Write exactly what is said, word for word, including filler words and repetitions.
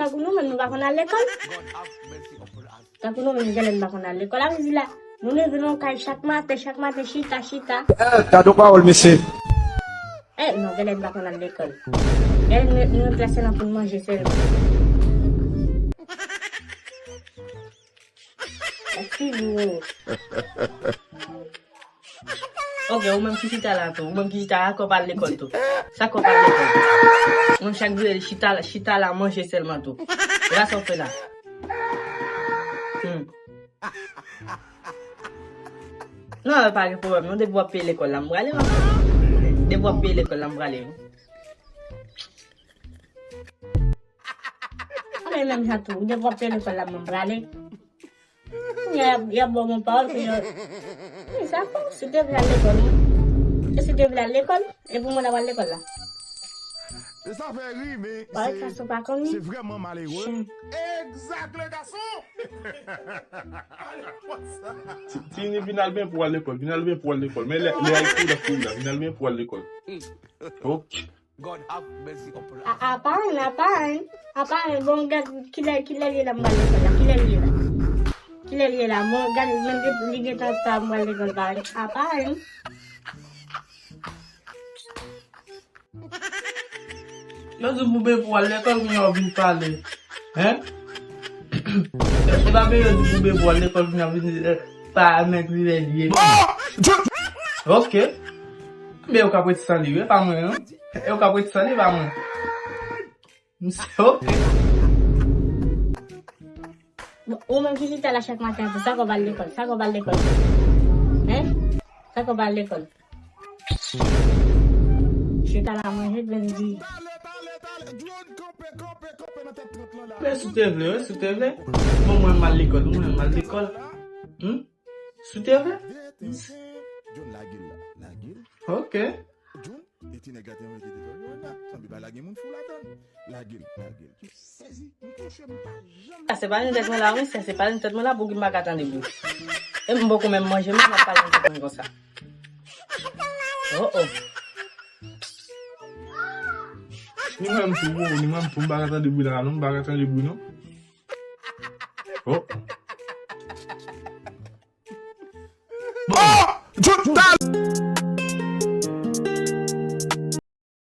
Tankou nou menm, nou pa konn al lekòl. Tankou nou menm, genlè nou pa konn al lekòl. Sa vle di la, nou leve nan kay chak maten, chak maten, chita, chita. Gade yon pawòl, mesye. Eh, non, genlè nou pa konn al lekòl. Genlè nou, nou nan klas la pou n manje sèlman. Mèsi, Djo. Ok, ou menm ki chita la tou. Ou menm ki chita la, sa k ap al lekòl tou. Sa k ap al lekòl. Ou menm chak jou, chita la, chita la, manje sèlman tou. E pa sa w fè la. Hmm. Non, pa gen pwoblèm. Non, depi w ap peye lekòl la, m prale, non. Depi w ap peye lekòl la, m prale, wi. Anben, menm jan tou, depi w ap peye lekòl la, m prale. Kounye a, y ap ba w yon pawòl pou yo. Wi, sa fò, si w te vle al lekòl, wi. E si w te vle al lekòl, e pou mwen ta pral lekòl la. E sa fè ri, men Parèt sa sou pa konn se li. Vrèman malere. Chen. Egzak, le gason! Tini, vin al byen pou al lekòl, vin al byen pou al lekòl. Men lè lè a kouri l ap kouri la, vin al byen pou al lekòl. Ok. A, apa ann, apa ann, apa ann, bon, gad, kilè, kilè l ye la m pral lekòl la, kilè l ye la? Kilè l ye la? Bon, gad, menm li, li gentan ta m pral lekòl pa ann, apa ann. Yo di w pou byen pou al lekòl, kounye a w vin pale. Hein? E pa byen yo di w pou byen pou al lekòl, kounye a w vin, eh, pa menm kilè l ye. Ok. Men yo ka prete san li, wi, e pa mwen, non. Yo ka prete san li, e pa mwen. Misye, ok. Bon, ou menm ki chita la chak maten, sa k ap al lekòl, sa k ap al lekòl. Hein? Sa k ap al lekòl. Chita la manje, grann di. Tale, tale, tale. Drone kanpe, kanpe, kanpe nan tèt trant lan la. Men si w te vle, wi, si w te vle. Bon, mwen m al lekòl, mwen m al lekòl. Hmm? Si w te vle? John, lage l la. Lage l. Ok. John, e ti nèg la te mete devan yo la. Sanble pa lage moun fou ladan. Lage l, lage l. Sezi, m touche m pa janm. Sa se pa nan tèt mwen la, wi, sa se pa nan tèt mwen la, bougi m pa ka tande bri. E m poko menm manje, men m ap pale nan tèt mwen konsa. Oh, oh. Ni mwen m tou, ni mwen m tou, m pa ka tande bri la, non, m pa ka tande bri, non. Oh. Oh! John, dal!